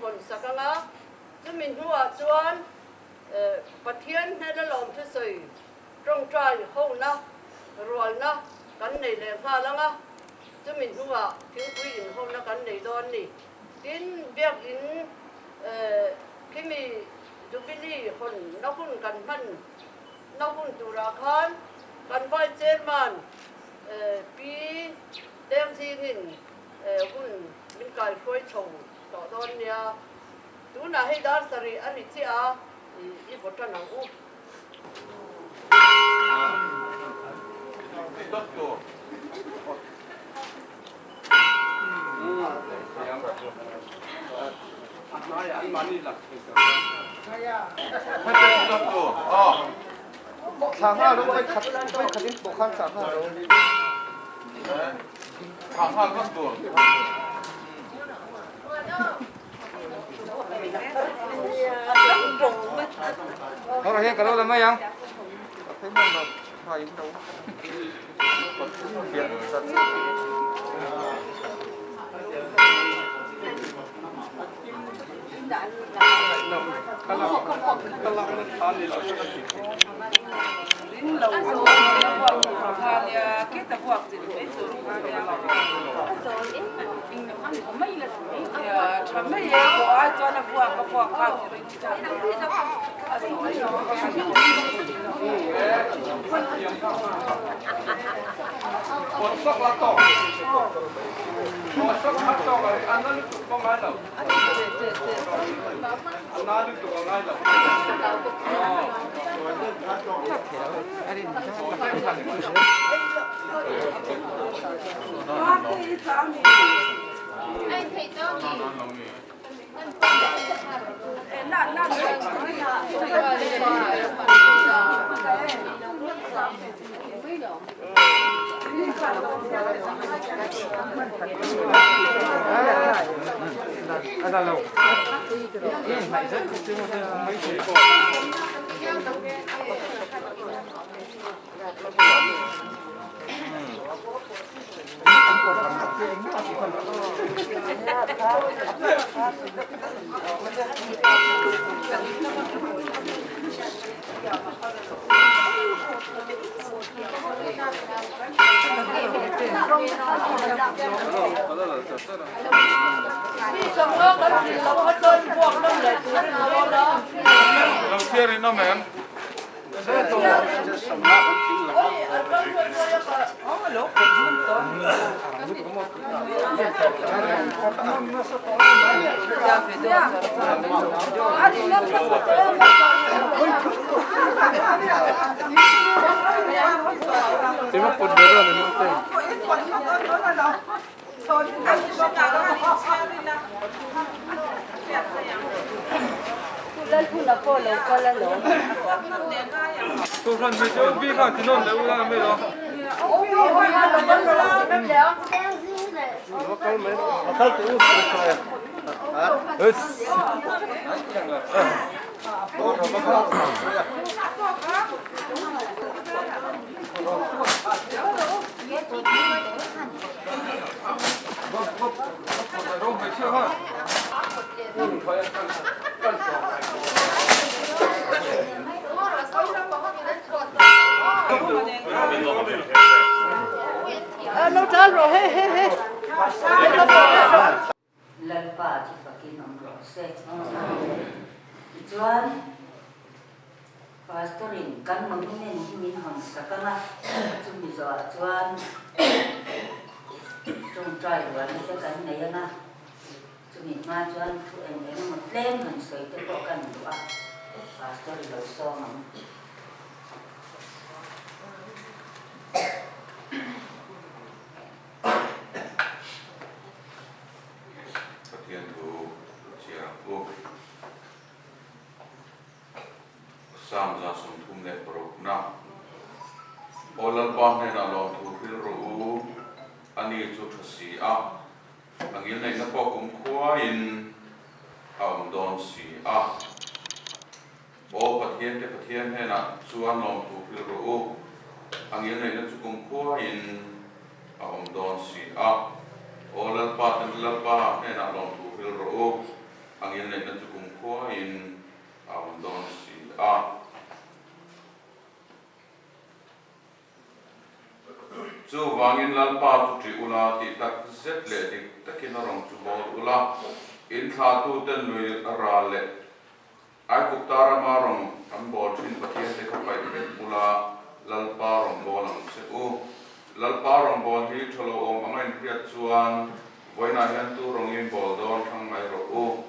hawn sak ang a, chumi hnuah chuan Pathian hnena lawmthusawi tawngtai hona rualna kan nei leh nghal ang a, chumi hnuah thingpui inhona kan nei dawn ni. Tin, biakin khimi Jubilee hawnna hun kan hman na hun turah khan kan Vice Chairman Pi Tengzingin hun min kaihruai chho tawh dawn nia. Tunah hei dar sarih a ni chiah a, i vaw tan ang u. Lalpa chu fakin awm rawh se. Tichuan, Pastor-in kan monument hi min hawn sak ang a, chumi zawhah chuan tawngtai rualna te kan nei ang a, chumi hma chuan thu eng eng emaw tlem han sawi te pawh kan duh a, Pastor i lo sawm ang. Pathian thu chhiar ang u. Psalm 136 na Aw Lalpa hnenah lawmthu hril rawh u, a ni chu tha si a, a ngilneihna pawh kumkhuain a awm dawn si a. Aw Pathian te Pathian hnenah chuan lawmthu hril rawh u, a ngilneihna chu kumkhuain a awm dawn si a. Aw Lalpa te Lalpa hnenah lawmthu hril rawh u, a ngil. Chuvangin Lalpa chu ṭih ula, tih tak zet leh dik takin a rawn chu bawl ula, in thlahtuten lui ral leh Aigupta rama rawn an bawl ṭhin Pathiante kha paih vek ula, Lalpa rawn bawl ang che u. Lalpa rawn bawl hi ṭha lo awm anga inhriat chuan vawiinah hian tu rawngin bawl dawn thlang mai rawh u.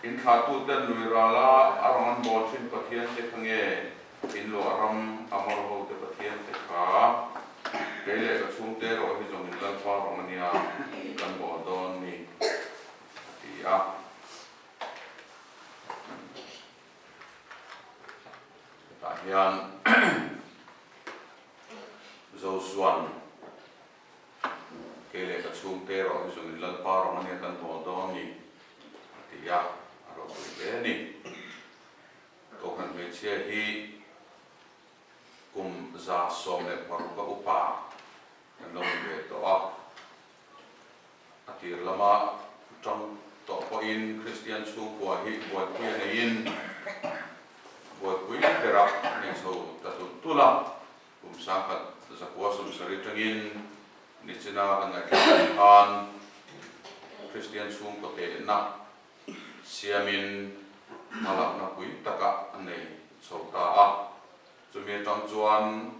In thlahtuten lui rala a rawn an bawl ṭhin Pathiante kha nge in luah ram Amor hote Pathiante kha? Kei leh ka chhungte erawh hi zawng in Lalpa rawng a nia kan bawl dawn ni, a ti a. Hetah hian Josua'n kei leh ka chhungte erawh hi zawng in Lalpa rawng a nia kan bawl dawn ni a ti a, a ropui hle a ni. Kohhran hmeichhia hi kum 116 a upa kan lo ni ve tawh a. A tir lama tang tawh pawhin Kristian chhungkua hi buaipui a neiin buaipui berah a nei chho ta tulh tulh a, kum 1970 tangin nichina kan ngaihthlak ang khan Kristian chhungkaw tehna siamin hmalakna pui takah a nei chho ta a, chumi atang chuan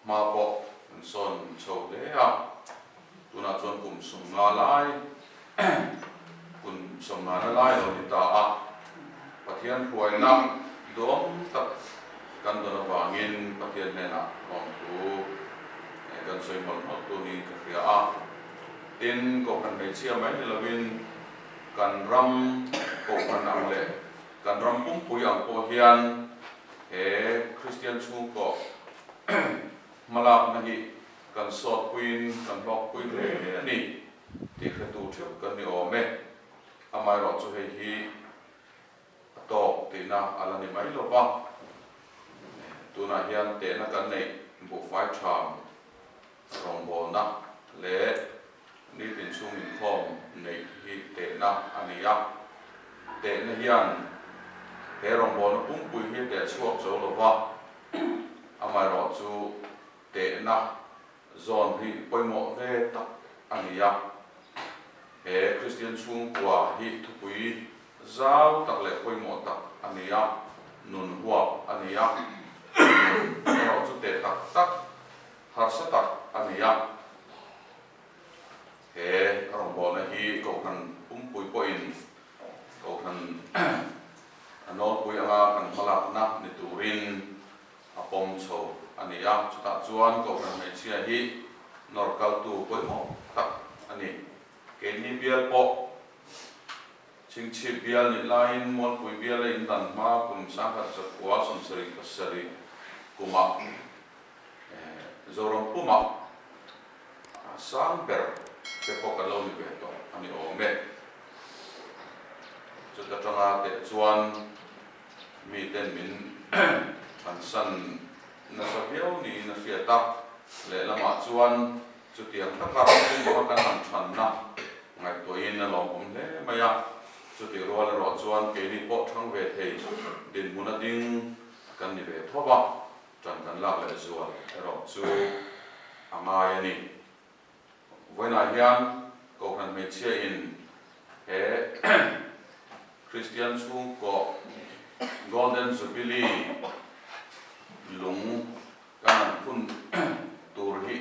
Hma pawh an sawn chho hle a, tunah chuan kum 50 lai, kum 50 na lai lo ni ta a, Pathian hruaina duhawm tak kan dawn avangin Pathian hnenah lawmthu kan sawi mawlh mawlh tu niin ka hria a. Tin, Kohhran hmeichhia mai ni lovin kan ram Kohhran ang leh kan ram pumpui ang pawh hian He Kristian chhungkaw hmalakna hi kan sawtpuiin kan hlawkpui hle a ni tih hretu theuh kan ni awm e. Amaherawh chu hei hi a tawk tihna a la ni mai lo va, tunah hian tehna kan neih buhfai tham rawngbawlna leh nitin chhung inkhawm neih hi tehna a ni a. Tehna hian he rawngbawlna pumpui hi teh chhuak zo lo va, amaherawh chu tehna zawn hi pawimawh ve tak a ni a. He Kristian chhungkua hi thupui zau tak leh pawimawh tak a ni a, nun huap a ni a, nun erawh chu teh tak tak harsa tak a ni a. He rawngbawlna hi Kohhran pumpui pawhin Kohhran a nawlpui anga kan hmalakna ni turin a pawm chho a ni a, chutah chuan Kohhran hmeichhia hi nawr kaltu pawimawh tak a ni. Keini bial pawh Chhingchhip bial nih laiin Mualpui biala indan hma kum 1977 kumah Zoram pumah sang ber te pawh kan lo ni ve tawh a ni awm e. Chuta tanga teh chuan miten min thansan nasa viau niin a hriat a, lehlamah chuan chutiang taka ram pumah kan han thanna ngaihtuahin a lawmawm hle mai a, chutih rual erawh chuan keini pawh thang ve thei dinhmun a ding kan ni ve tho va. Ṭan kan lak leh zual erawh chu a ngai a ni. Vawiinah hian Kohhran hmeichhia in he Kristian chhungkaw Golden Jubilee lung kan han phun tur hi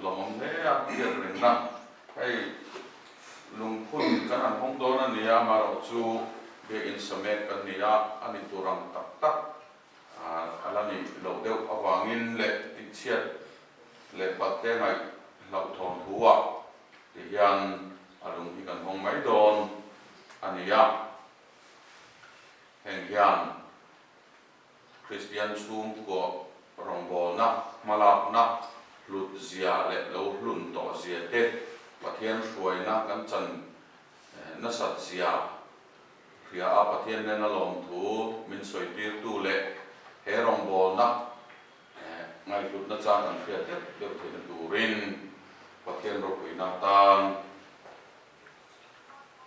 lawmawm hle a hriat rengna. Hei lungphun kan han hawng dawn a nia, amaherawh chu biakinn samek kan ni a, a ni tur ang tak tak A la nih loh deuh avangin leh tihchhiat leh patte ngaih hlauhthawn thu-ah ti hian a lung hi kan hawng mai dawn a ni a. Heng hian Kristian chhungkaw rawngbawlna, hmalakna, hlut zia leh lo hlun tawh zia te, Pathian hruaina kan chan nasat zia Hria a Pathian nena lawmthu min sawitirtu leh he rawngbawlna ngaihhlutna chang kan hriat deuh deuh theihna turin Pathian ropuina atan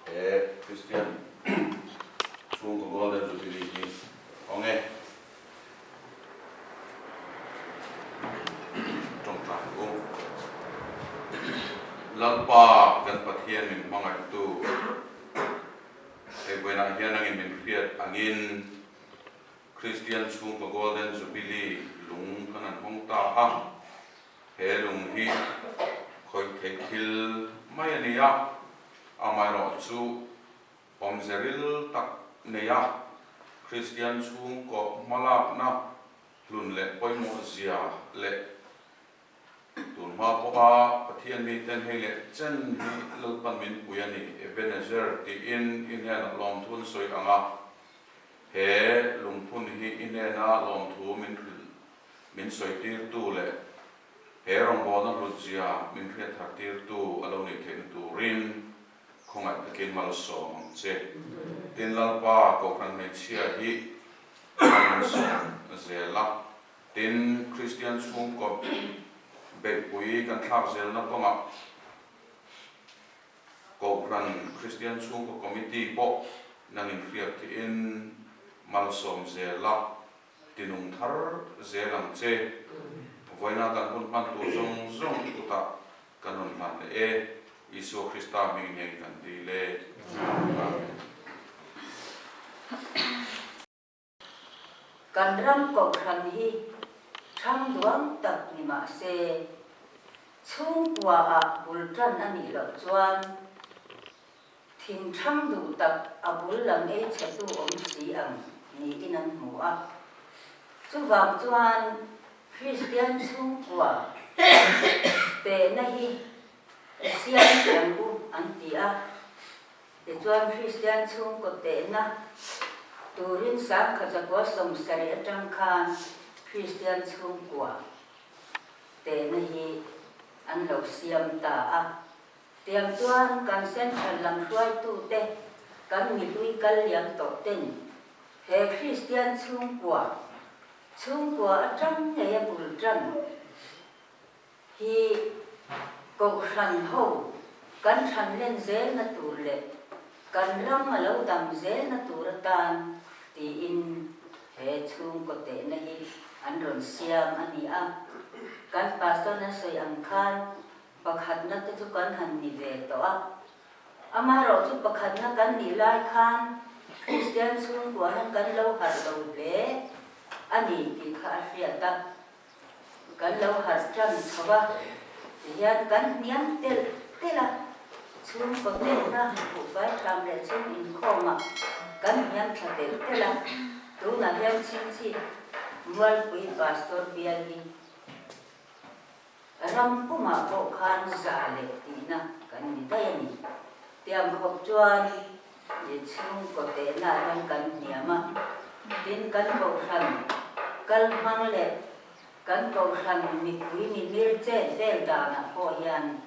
he Kristian chhungkaw Golden Jubilee hi awng e. Tawngtai. Lalpa kan Pathian min hmangaihtu hei vawiinah hian angin min hriat angin Kristian chhungkaw Golden Jubilee lung kan han hawng ta a, he lung hi khawih theih thil mai a ni a, amaherawh chu awmze ril tak nei a, Kristian chhungkaw hmalakna hlun leh pawimawh zia leh Tun hma pawha Pathian miten hei leh chen hi Lalpan min pui a ni, Ebenezer tiin i hnenah lawmthu an sawi ang a, he lungphun hi i hnena lawmthu min hrilh min sawi tirtu leh he rawngbawlna hlutzia min hriat thar tirtu a lo nih theihna turin khawngaih takin malsawm ang che. Tin, Lalpa Kohhran hmeichhia hi malsawm zel a. Tin, Kristian chhungkaw beihpui kan thlak zelna kawngah Kohhran Kristian Chhungkaw Committee pawh nangin hriat thihin malsawm zel a, tinung thar zel ang che. Vawiina kan hun hman tur zawng zawng kutah kan rawn hlan leh e. Isua Krista hmingin hian kan dil e. Amen. Kan ram kohhran hi thang duang tak ni mah se, chhungkua ah bul tan a nih loh chuan thing thang duh tak a bul lam ei chhetu awm si ang niin an hmu a. Chuvang chuan Kristian chhungkua tehna hi siam thiam u an ti a. Tichuan Kristian chhungkaw tehna turin sangkhatzakua 70 atang khan Kristian chhungkua tehna hi an lo siam ta a. Tiang chuan kan Central lam hruaitute, kan mihlui kal liam tawh ten he Kristian chhungkua, chhungkua atang ngei a bul tan Hi Kohhran ho kan hranlen zelna tur leh kan ram a lo dam zelna tur atan tiin he chhungkaw tehna hi an rawn siam a ni a. Kan Pastor na sawi ang khan pakhatna te chu kan han ni ve tawh a. Amaherawh chu pakhatna kan nih lai khan Kristian chhungkua hian kan lo harh lo hle a ni tih kha a hriat a. Kan lo harh tan chho a, tihian kan hniam telh telh a, chhungkaw tehna buhfai hram leh chhung inkhawmah kan hniam thla telh telh a, tunah hian chhingchhip Mualpui Pastor bial hi ram pumah pawh khan za leh tihna kan ni daih a ni. Tiang khawp chuan chhungkaw tehna hian kan hniam a, tin kan kohhran kal hmang leh kan kohhran mipui mimir chet vel danah pawh hian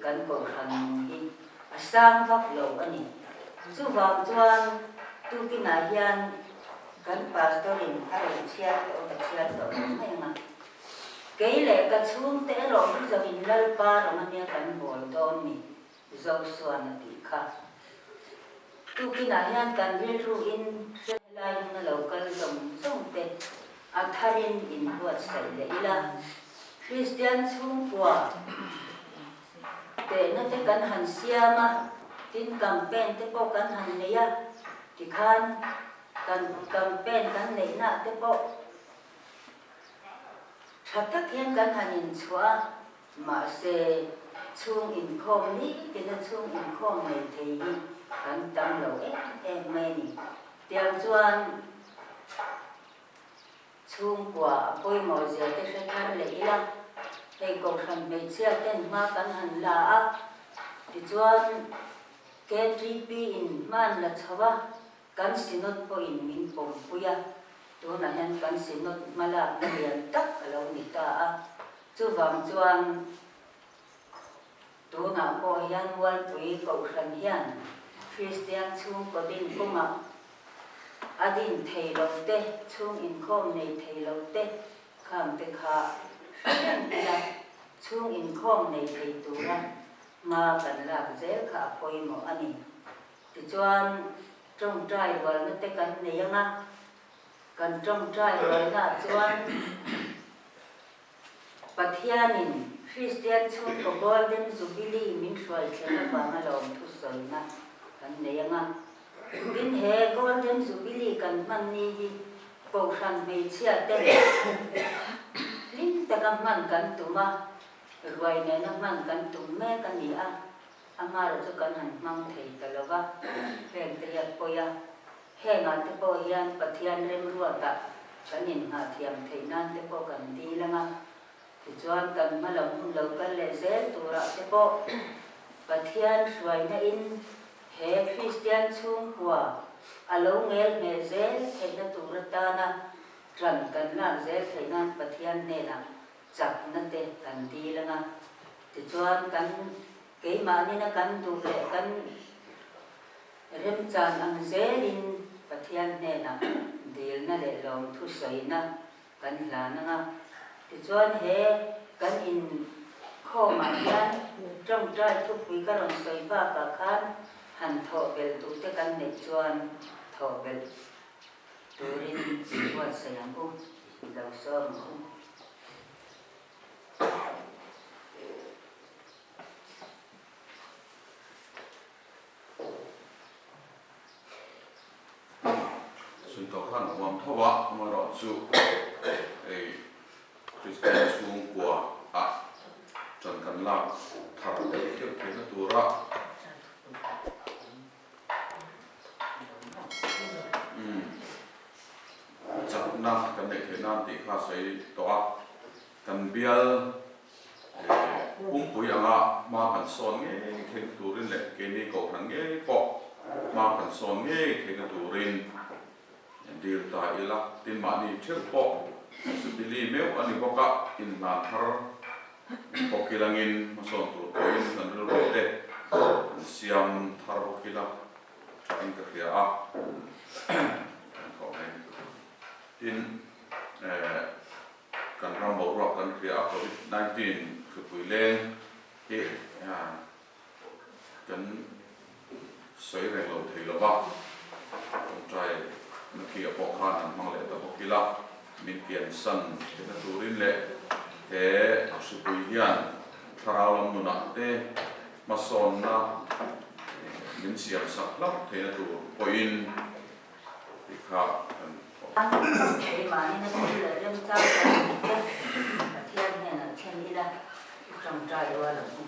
kan kohhran hi a sang vak lo a ni. Chuvang chuan tukinah hian kan pastor-in a rawn chhiar tawh a, ka chhiar tawh lo mai ang a. Kei leh ka chhungte erawh hi zawin Lalpa rawng ania kan bawl dawn ni. Zosuan a tih kha. Tukinah hian kan rilruin hre lai huna lo kal zawng zawng te a tharin inbuatsaih leh ila, Kristian chhungkua tehna te kan han siam a, tin campaign te pawh kan han nei a, tikhan kan campaign kan neihnaah te pawh tha tak hian kan han inchhuah a, Mahse, chhung inkhawm ni tina chhung inkhawm nei thei hi kan tam lo em em mai a ni. Tiang chuan chhungkua a pawimawh zia te hre thar leh ila, hei Kohhran hmeichhia ten hma kan han la a, tichuan KTP in hma an la chho a, kan Synod pawhin min pawmpui a, tunah hian kan Synod hmalakna lian tak a lo ni ta a. Chuvang chuan tunah pawh hian Mualpui Kohhran hian Kristian chhungkaw din kawngah a din thei lo te, chhung inkhawm nei thei lo te khang te kha hre reng ila, chhung inkhawm nei thei tura hma kan lak zel kha a pawimawh a ni. Tichuan tawngtai rualna te kan nei ang a, kan tawngtai rualnaah chuan. Pathianin Kristian chhungkaw Golden Jubilee min hruai thlen avanga lawmthu sawina kan nei ang a. Tin, he Golden Jubilee kan hman ni hi Kohhran hmeichhia ten hlim taka hman kan tum a, ruai nena hman kan tum mek a ni a, amara chu kan han hmang thei ta lo va, heng te hi a pawi a. Hengah te pawh hian Pathian remruatah kan inngah thiam theih nan te pawh kan dil ang a, tichuan kan hma lam hun lo kal leh zel turah te pawh Pathian hruaina in he Kristian chhungkua a lo ngel hmeh zel theihna tur atana ṭan kan lak zel theih nan Pathian hnenah chakna te kan dil ang a, tichuan kan keimahnin a kan duh leh kan Remchan ang zelin Pathian hnenah dilna leh lawmthu sawina kan hlan ang a. Tichuan he kan inkhawmah hian tawngtai thupui ka rawn sawi bakah khan han thawh belh duhte kan neih chuan thawh belh turin buatsaih ang u, lo sawm ang u. Sawi tawh khan huam tho a, amaherawh chu hei Kristian chhungkua ah ṭan kan lak thar deuh deuh theihna tura chakna kan neih theih nan tih kha sawi tawh a, kan bial Pumpui anga hma kan sawn ngei theihna turin leh keini kohhran ngei pawh hma kan sawn ngei theihna turin dil ta ila, tin mahni theuh pawh Jubilee meuh a ni bawk a, inhlan thar bawk ilangin hmasawn tur pawhin kan rilru te kan siam thar bawk ila thain ka hria a, kan thawh mai. Tin, Kan ram boruak kan hria a, Covid 19 hripui leng hi kan sawi reng lo thei lo va, tawngtai na khi ah pawh khan han hmang leh ta bawk ila, min kiansan theihna turin leh he hripui hian thlarau lam nunah te hmasawnna min siamsak hlauh theihna tur pawhin tih kha kan thawh. Keimahni na thil leh remchang kan nih te Pathian hnenah thlen ila i tawngtai rual ang u.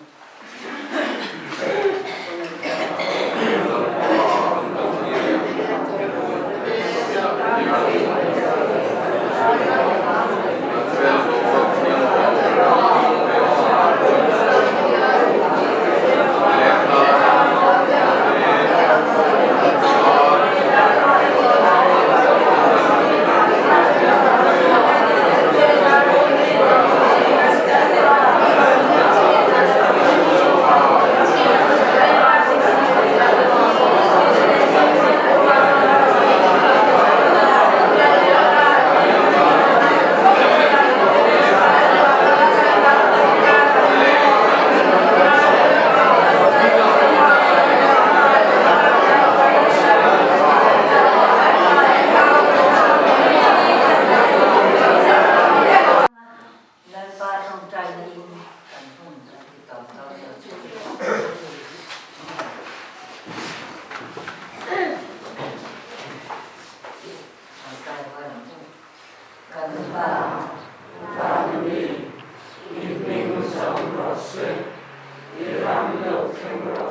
Lalpa tawngtaina in kan hun kan ti tawp dawn lo chu. Tawngtai rual ang u. Kan Pa. Van mi, i hming zam rawh se, i ram lo thleng rawh.